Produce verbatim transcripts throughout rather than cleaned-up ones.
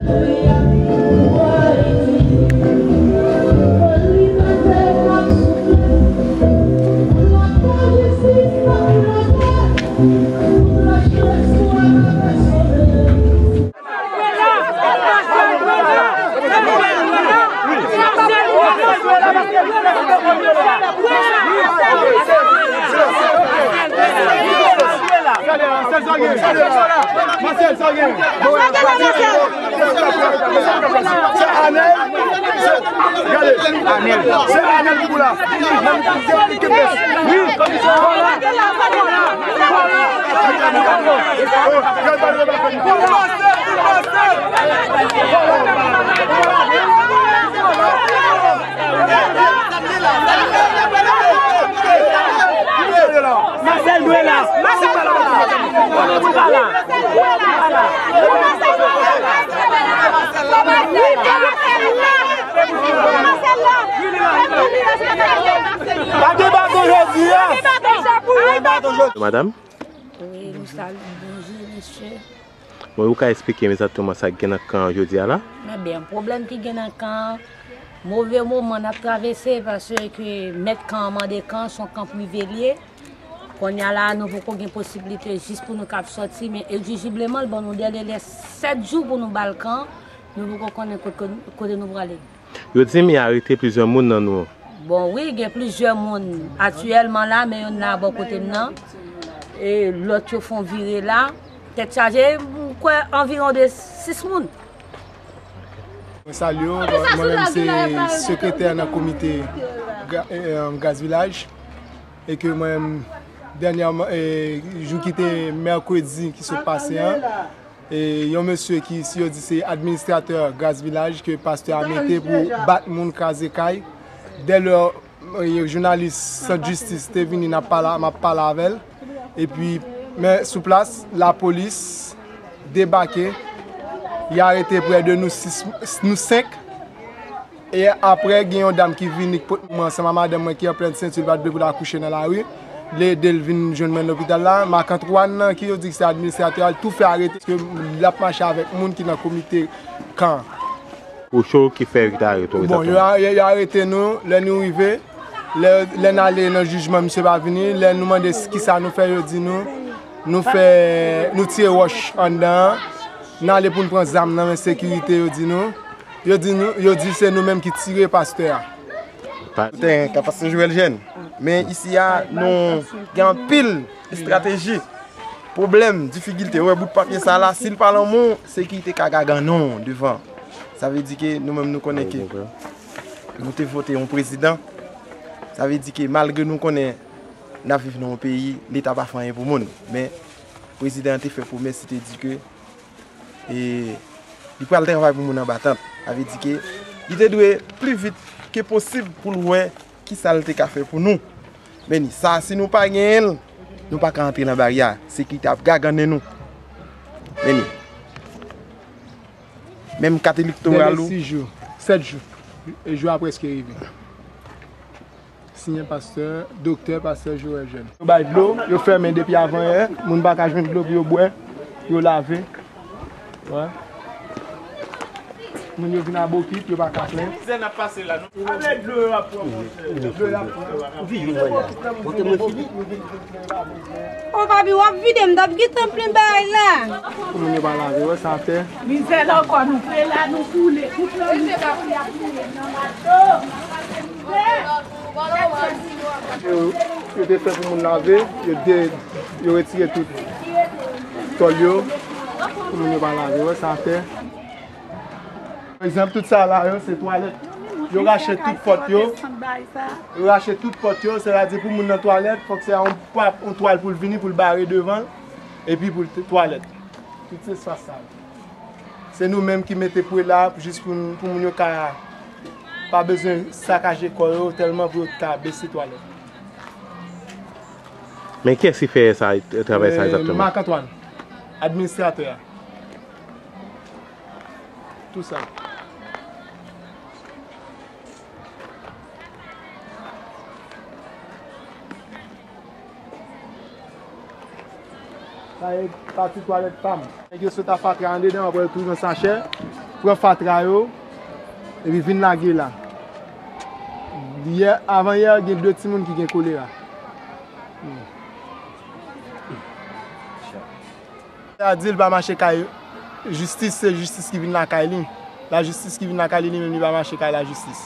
Se Anèl. Gade. Anèl. Se Anèl ki pou la. Masèl dwe la. Masèl dwe la. Pa gen baton jodi a. Madanm? Wi, nou salye, bonjou, mesye. Bon, ou ka eksplike m egzakteman sa k gen nan kan an jodi a la? Ebyen, pwoblèm ki gen nan kan an, move moman n ap travèse, paske mèt kan an mande kan, se yon kan prive l ye. Kounye a la, nou poko gen posiblite jis pou nou kab sòti, men egzijibleman, l ban nou dèle lè sèt jou pou nou ba l kan, nou poko konnen kote, kote nou prale. Yo di m y arete plizyè moun nan nou. Bon, wi, gen plizyè moun aktyèlman la, men youn la bò kote m nan. E lòt yo fè yon vire la. Tèt chaje, m kwè anviwon de sis moun. Mwen salye w, mwen menm se sekretè nan komite Ga-, eh, eh, Gaz Vilaj. E ke mwen menm, dènyèman, eh, jou ki te mèkredi ki sot pase an, e yon mesye ki, si yo di se administratè Gaz Vilaj, ke pastè a mete pou bat moun, kraze kay. Dèlè, e, jounalis Sant Jistis te vini, n ap pale, m ap pale avè l. Epi, men sou plas, lapolis debake, y arete prè de nou sis, nou senk. E apre, gen yon dam ki vini, ki pot mwen ansanm a madanm mwen ki an plèn senti, li pa t vle pou l akouche nan lari. Li ede l vin jwenn mwen lopital la. Marc Antoine, ki yo di ki se administratè a, li tou fè arete, paske l ap mache avèk moun ki nan komite kan an. Ou cho ki fè yo te arete w egzakteman? Bon, yo a-, yo, yo arete nou, lè nou rive, lè, lè n ale nan jijman, misye pa vini, lè nou mande s-, kisa nou fè, yo di nou, nou fè, nou tire wòch anndan an, n ale pou n pran zam nan men sekirite, yo di nou. Yo di nou, yo di se nou menm ki tire pastè a. Pa- Sou teren, ka pastè Joël Jeune. Men isi a, nou gen anpil estrateji. Pwoblèm, difikilte, ou wè bout papye sa la, si l pa lan men w, sekirite ka gagannen w devan. Sa vle di ke nou menm nou konnen ke nou te vote yon prezidan. Sa vle di ke malgre nou konnen n ap viv nan yon peyi, Leta pa fè anyen pou moun. Men prezidan an te fè pwomès, li te di ke e li pral travay pou moun anba tant. Sa vle di ke li te dwe pli vit ke posib pou l wè kisa l te ka fè pou nou. Men ni sa, si nou pa genyen l, nou pa ka antre nan baryè a. Sekirite ap gagannen nou. Men ni. Menm kat elektoral ou. Dèlè sis jou, sèt jou. E jou a prèske rive. Siyen pastè, doktè, pastè Joël Jeune. Yo bay dlo, yo fèmen depi avanyè, moun pa ka jwenn dlo pou yo bwè, pou yo lave. Wè. Moun yo vin a bokit, yo pa ka plen. Mizè n ap pase la, non? Avèk dlo yo ap pran, monchè. Dlo y ap pran. Ou vide mwen la. Pote mwen fini. O papi, w ap vide m, t ap gentan plen bagay la. Pou moun yo pa lave, wè sa atè. Mizè la ankò, nou fè la, nou koule. Tout lè nou fè la, nou koule nan mato. Yo, yo te fè pou moun lave, yo de-, yo retire tout tòl yo, pou moun yo pa lave, wè sa atè. Pa egzanp, tout sa la yo, se twalèt. Yo rache tout pòt yo. Yo rache tout pòt yo, sètadi pou moun nan twalèt, fòk se yon pwa-, yon twal pou l vini, pou l bare devan l, epi pou l t-, twalèt. Tout se espas sa yo. Se nou menm ki mete pwe la, jis pou n-, pou moun yo ka pa bezwen sakaje kò yo tèlman pou yo ka bese twalèt. Men kiyès ki fè sa, travay sa egzakteman? Marc Antoine, administratè a. Tou sa. Sa e pati twalèt pa m. Nèg yo sot a fatra andedan, apre yo tou nan sachè. Pran fatra yo, epi vin lage la. Yè, avan yè, gen de timoun ki gen kolera. A di l pa mache kay jistis, se jistis ki vin lakay li. Lajistis ki vin lakay li, li menm li pa mache kay lajistis.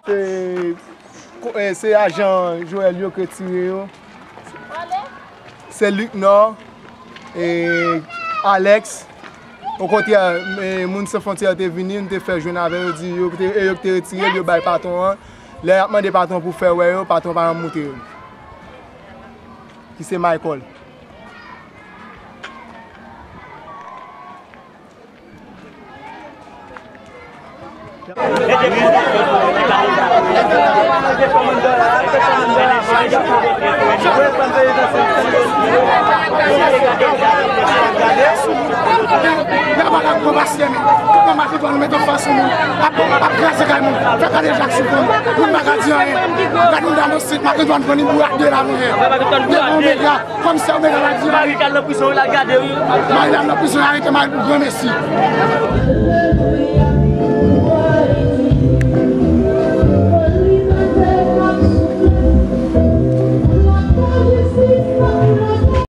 Se, ko- eh, se ajan Joel yo ki retire yo. Se Luc Nord, eh, Alex. Okontrè, eh, Moun San Fwontyè te vini, nou te fè jwenn avè yo, di yo te, e yo ki te retire l, yo bay patwon an. Lè y ap mande patwon pou fè wè yo, patwon pa janm moute yo. Ki se Michael. Nan bagay gwo pasyè men, tout nan Macantran nou met anfas sou moun, ap, ap kraze kay moun, fè kadejak sou moun, moun pa ka di anyen. Gad moun dam ansit, Macantran pran li bourak de la mwen. Devan Omega, kòmsè Omega la di mari l al nan prizon, l al gade wi. Mari l al nan prizon, arete mari l pou granmesi.